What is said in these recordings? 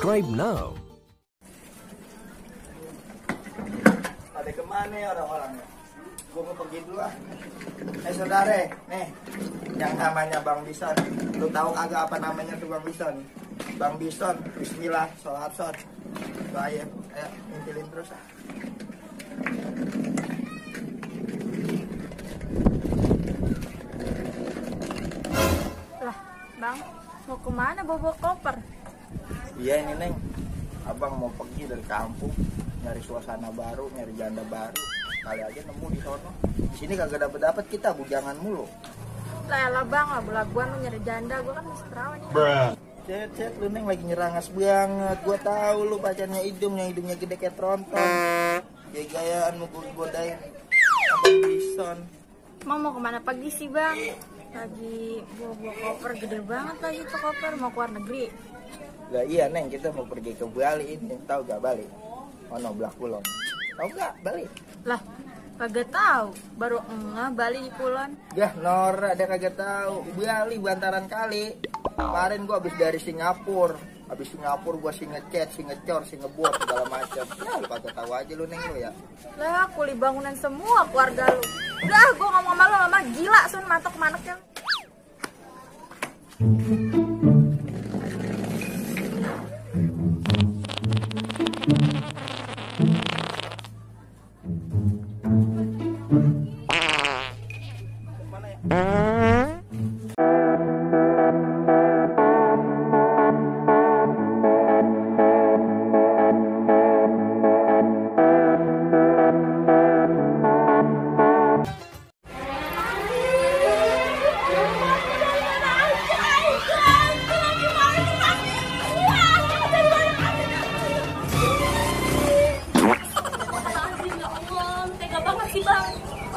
Subscribe now. Ada kemana ya orang-orangnya? Gue mau pergi dulu ah. Saudara, nih yang namanya Bang Bison. Lu tahu kagak apa namanya tuh Bang Bison? Bang Bison, bismillah, sholat shot. Ayo, intilin terus ah. Lah, Bang, mau kemana bawa koper? Iya ini Neng, Abang mau pergi dari kampung, nyari suasana baru, nyari janda baru. Kali aja nemu di sono. Di sini kagak dapet kita, bujangan mulu. Lah Bang, lah belaguan lu nyari janda, gua kan masih perawan nih. Cet, lu Neng lagi nyerangas banget. Gua tahu lu pacarnya hidungnya gede kayak tronton. Gaya-gayaan mau godain Abang Bison. Mau kemana pagi sih Bang? Lagi bawa koper gede banget lagi tuh koper, mau keluar negeri. Lah iya Neng, kita mau pergi ke Bali ini. Tahu gak Bali? Ono Blak Kulon. Tahu gak Bali? Lah, kagak tahu. Baru Bali di Kulon. Yah, Nora dia kagak tahu. Bali bantaran kali. Kemarin gua habis dari Singapura. Habis Singapura gua si ngechat, si ngecor, si ngebot segala macam. Ya lu kagak tahu aja lu Neng lu ya. Lah, kuli bangunan semua keluarga lu. Udah, gua ngomong sama lu mama gila sun matok maneknya.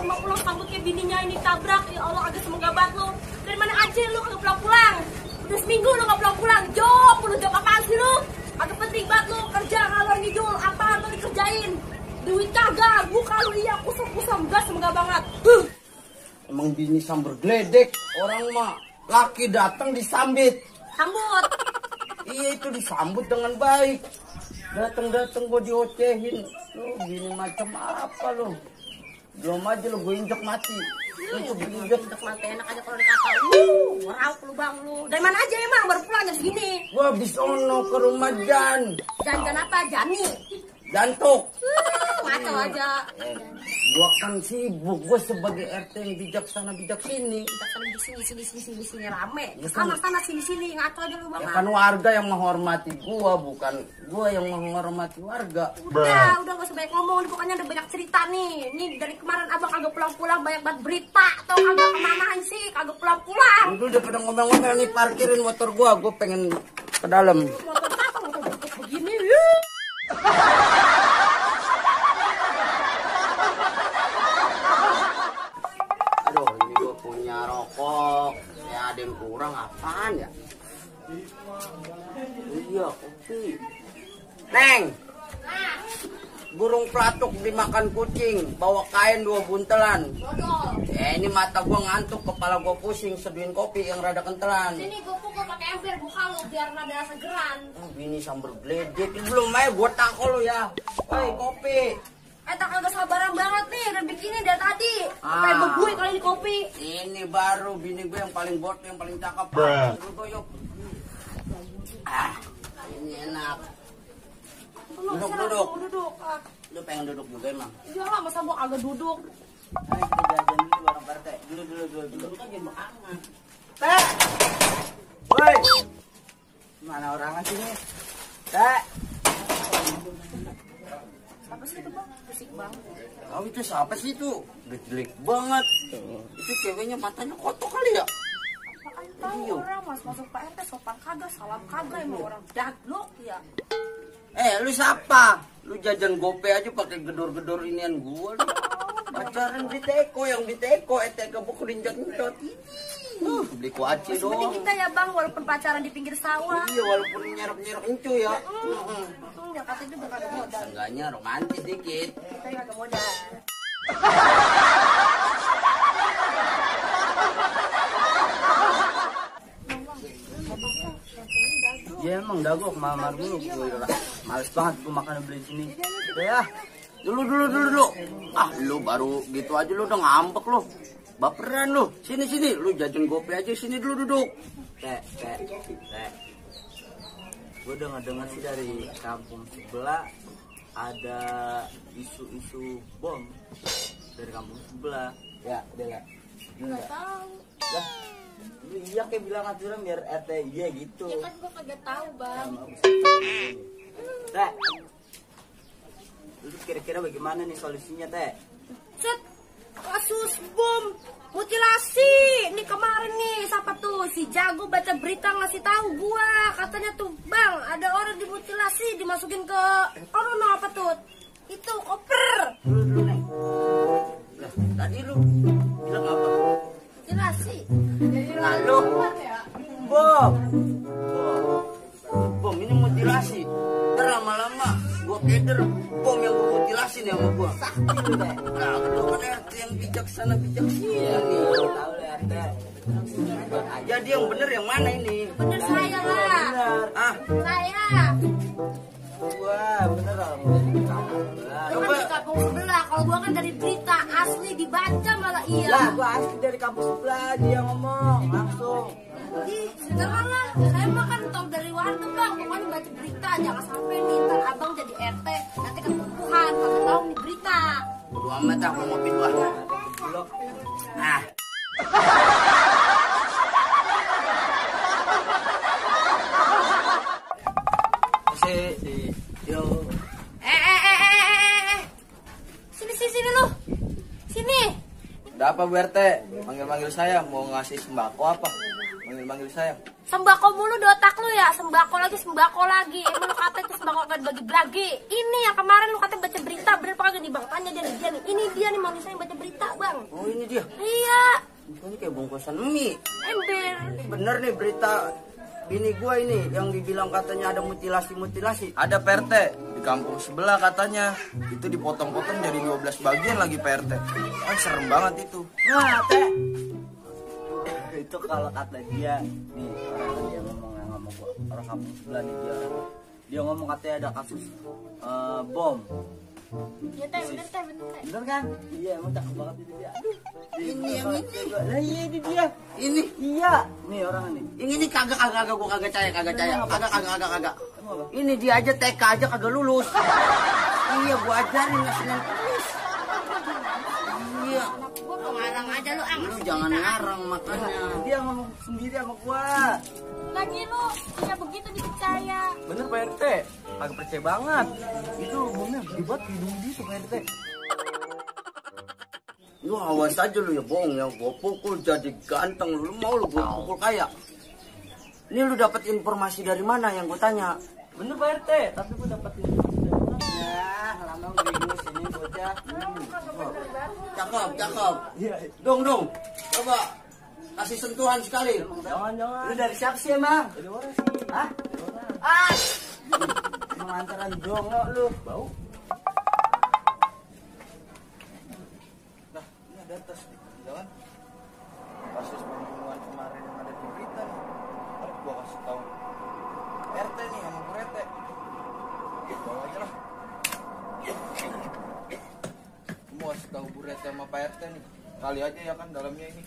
Mau pulang sambut kayak bininya ini tabrak, ya Allah agak semoga banget lu. Dari mana aja lu kagak pulang-pulang? Udah seminggu lu gak pulang-pulang. Job apaan sih lu? Agak penting banget lu kerja ngalor ngidul, apaan lu dikerjain? Duit kagak, gua kalau iya kusam-kusam gas semoga banget. Emang bini sambar geledek, orang mah laki datang disambit. Sambut. Iya itu disambut dengan baik. Datang gua diocehin. Lu bini macam apa lu? Belum aja lu gue injek mati. Injek mati enak aja kalau dikata. Raup lu Bang lu. Dari mana aja emang baru pulang jam segini? Gua habis ono ke rumah Jan. Jan apa? Jani. Jantuk. Ngaco aja. Gua kan sibuk, gua sebagai RT yang bijaksana bijak sini. Sini rame. Sana sini ngaco aja lu Bang. Ya kan warga yang menghormati gua, bukan gua yang menghormati warga. Udah gak usah banyak ngomong, pokoknya ada banyak cerita nih. Nih dari kemarin abang kagak pulang-pulang, banyak banget berita. Atau kagak kemana sih, kagak pulang-pulang. Udah pada ngomel-ngomel nih, parkirin motor gua pengen ke dalam. Motor apa, motor begini. Aduh, ini gua punya rokok. Ya ada yang kurang apaan ya? Iya, kopi. Neng, burung pelatuk dimakan kucing, bawa kain 2 buntelan. Ini mata gua ngantuk, kepala gua pusing, seduhin kopi yang rada kentelan. Sini gua pukul pakai ember, buka lu biar rada segeran. Bini sambar geledek, belum aja gua takol lu ya. Woi, kopi. Tak kagak sabaran banget nih, udah bikinnya dari tadi. Kayak begue kali ini kopi. Ini baru bini gue yang paling bot, yang paling cakep. Yuk. Ini enak. Duduk. Lu pengen duduk juga emang? Iya lah, masa gua kagak duduk. Ayo kita jajan dulu bareng Pak RT. Duduk aja belakangan. Teh. Woi. Mana orang sini? Teh. Apa sih itu Bang? Fisik banget. Oh itu siapa sih itu? Jelek banget. Itu ceweknya matanya kotor kali ya? Apaan tahu orang masuk Pak RT sopan kagak, salam kagak, emang orang daglok ya. Lu siapa? Lu jajan gope aja pakai gedor-gedor inian gua. Pacaran di teko, yang di teko teko buku dinjot-njot. Beli kuaci Masih penting dong. kita ya Bang, walaupun pacaran di pinggir sawah. Iya, walaupun nyerap-nyerap encu ya. Ya katanya juga kagak modal. Enggaknya romantis dikit. Tapi kagak modal. Ya emang dah gua kemamar dulu. Males banget gua makan beli sini. Ya. Dulu. Ah, lu baru gitu aja lu udah ngambek lu. Baperan lu. Sini. Lu jajan gope aja sini dulu duduk. Teh. Gue dengar sih dari kampung sebelah ada isu-isu bom dari kampung sebelah. Ya, Dela. Nggak tahu. Lah, lu iya kayak bilang aturan biar RT iya gitu. Ya kan gua kagak tahu, Bang. Teh. Lu kira-kira bagaimana nih solusinya, Teh? Set, kasus bom mutilasi nih kemarin nih, siapa tuh si Jago baca berita ngasih tahu gua, katanya tuh Bang ada orang dimutilasi dimasukin ke no apa tuh itu koper. Dulu nih. Lah, tadi lu bilang apa? Mutilasi. Lalu bom ini mutilasi. Ntar lama-lama gua keder bom yang gua mutilasi nih sama gua. Sakti lu deh. Nah, lu kan RT yang bijaksana nih. Tahu lah RT. Buat aja dia yang bener yang mana ini? Bener saya lah. Ah, Saya. Wah, bener lah. Lu kan di kampung sebelah, kalau gua kan dari berita asli dibaca malah iya. Lah, gua asli dari kampus sebelah dia ngomong langsung. Ih, sekarang lah, saya mah kan tahu dari warga Bang, pokoknya baca berita, jangan sampai nih ntar abang jadi RT, nanti ketumpuhan, kagak tahu nih berita. bodo amat aku ngopi gua. Blok. Ah. Yo. Sini lu, sini. Udah apa Bu RT? Manggil-manggil saya mau ngasih sembako apa? Manggil-manggil saya. Sembako mulu di otak lu ya, sembako lagi. Emang lu kata itu sembako gak dibagi-bagi. Ini yang kemarin lu kata baca berita, bener apa kagak nih Bang? Tanya dia nih. Ini dia nih manusia yang baca berita Bang. Oh, ini dia. Iya, Ini kayak bungkusan mie. ember. Ini bener nih berita bini gua ini yang dibilang katanya ada mutilasi. Ada PRT di kampung sebelah katanya. Itu dipotong-potong jadi 12 bagian lagi PRT. Kan serem banget itu. Nah, Teh. Itu kalau kata dia nih orang dia ngomong sama gua, orang kampung sebelah nih dia ngomong katanya ada kasus bom. Ya teh, bener teh. Bener kan? Iya, emang cakep banget itu dia. Aduh. Ini yang ini. Lah iya ini dia. Ini. Iya. Nih orang ini. Ini kagak gua kagak percaya. Kagak. Ini dia aja TK aja kagak lulus. Iya, gua ajarin Senin Kamis. Iya. Gua pengarang aja lu ah. Lu jangan ngarang makanya. Dia ngomong sendiri sama gua. Lagi lu kayak begitu dipercaya. Bener Pak RT. Agak percaya banget. Itu bomnya dibuat hidung gitu Pak RT. Lu awas aja lu ya bohong ya. Gua pukul jadi ganteng lu. Lu mau lu gua pukul kayak. Ini lu dapat informasi dari mana yang gua tanya? Bener Pak RT. Tapi gua dapat informasi dari mana? Ya, lama bingung sini bocah. Cakep. Iya. Dong. Coba kasih sentuhan sekali. Jangan. Lu dari siapa sih emang? Dari orang sih. Hah? Mengantaran dongo lu. Bau. Nah, ini ada tas nih. Jangan. Kasus pembunuhan kemarin yang ada di berita nih. Ntar gua kasih tahu RT nih sama Bu RT. Bawa aja lah. Gua kasih tahu Bu RT sama Pak RT nih. Kali aja ya kan dalamnya ini.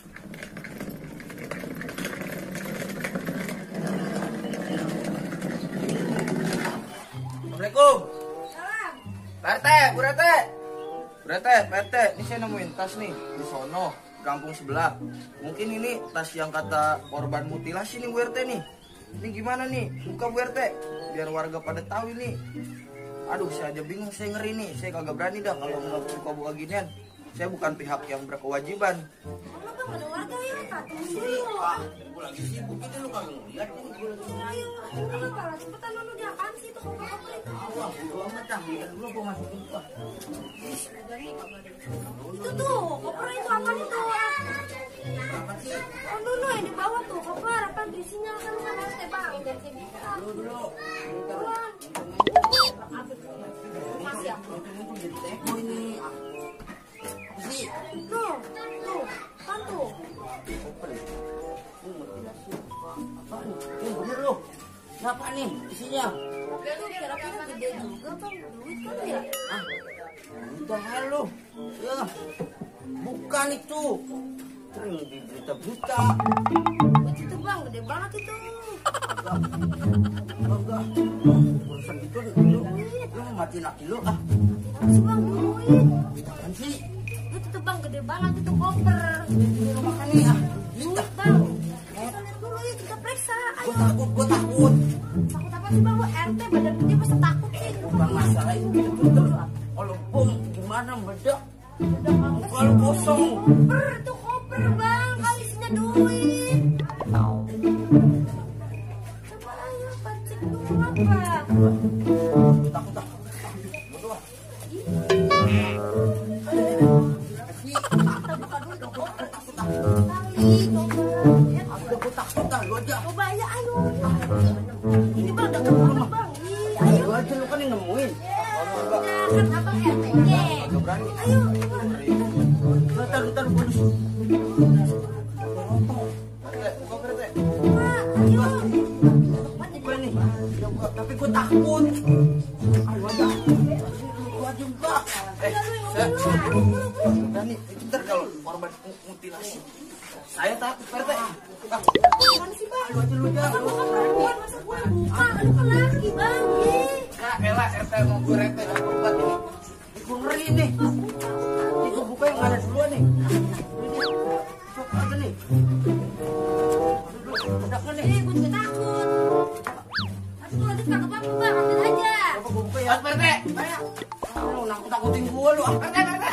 Assalamualaikum. Pak RT, Bu RT. Bu RT, Pak RT, ini saya nemuin tas nih di sono, di kampung sebelah. Mungkin ini tas yang kata korban mutilasi nih Bu RT nih. Ini gimana nih? Buka Bu RT, biar warga pada tahu ini. Aduh, saya aja bingung, saya ngeri nih. Saya kagak berani dah kalau nggak buka-buka ginian. Saya bukan pihak yang berkewajiban. Mana Bang ada warga ya? Tunggu dulu. Gua lagi sibuk ini lu kagak ngeliat ini. Ayo, Bang, cepetan lu dia apaan sih itu koper itu? Wah, gua amat dah. Dulu gua masukin gua. Itu tuh, koper itu apa itu? Apa sih? Oh dulu yang di bawah tuh koper apa isinya kan harus teh Bang dan kayak gitu. Dulu. Mas ya. Itu jadi teko ini. Sih. Tuh, kan tuh. Ini mutilasi. Apaan? Ini bener lu. Kenapa nih isinya? Itu kira-kira gede juga bang, duit kali ya? Ah, udah lu. Ya, bukan itu. Sering di berita-berita. Duit itu bang, gede banget itu. Enggak. Urusan itu lu matiin laki lu ah. Apa sih bang, duit? Apaan sih? Duit itu bang, gede banget itu koper. Di rumah kan nih ah. Duit bang. Kita lihat dulu yuk, kita periksa. Ayo. Gua takut. Takut apa sih bang? Lu RT badan gede masa takut sih? Bukan masalah itu. Kalau bom gimana meledak? Kalau kosong. Koper, itu koper bang. Kali isinya duit. Coba ayo, pancing dulu apa? Takut ah. Bodoh ah. Kita buka dulu dong. Kali, coba. Aku takut ah. Lu aja. Coba ya, ayo. Ini bang, deket banget bang. Ih, ayo. Lu aja lu kan yang nemuin. Kan abang RT-nya. Gak berani. Ayo, coba. Bentar, bonus. Ayo. Gue nih. Tapi gue takut. Ayo aja. Lu aja mbak. Udah nih, bentar kalau korban mutilasi. Saya takut, Pak RT. Gimana sih bang? Lu aja lu aja. Masa bukan perempuan, masa gue yang buka? Lu kan laki bang. Ih. Nah, elah RT mau gue rete dan obat ini. Gue ngeri nih. Ini gue buka yang mana duluan nih. Coba aja nih. Ada kan nih? Gue juga takut. Tapi lu lanjut nggak apa-apa bang, ambil aja. Coba gue buka ya. Pak RT. Ayo. Lu nakut-nakutin gue lu. Pak RT.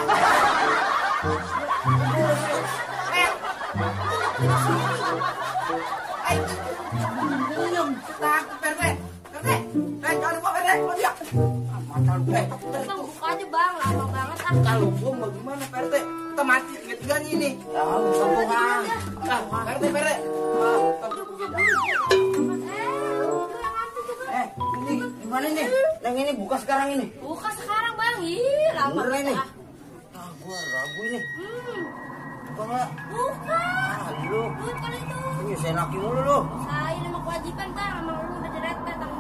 Diam, takut Pak RT. Pak RT. Jangan lupa Pak RT. Dia. Mata lu. Bang buka aja bang, lama banget ah. Kalau gue bagaimana Pak RT? Kita mati tiga-tiganya ini. Ya, sambung ah. Pak RT, Pak RT. Ini gimana nih? Yang ini buka sekarang ini. Buka sekarang bang, ih lama Bener ini. banget ah. Ah, gua ragu ini. Buka nggak? Buka. Ah, lu. Duit kali itu. Ini saya laki mulu lu. Saya nama kewajiban bang, emang lu udah jeretan tanggung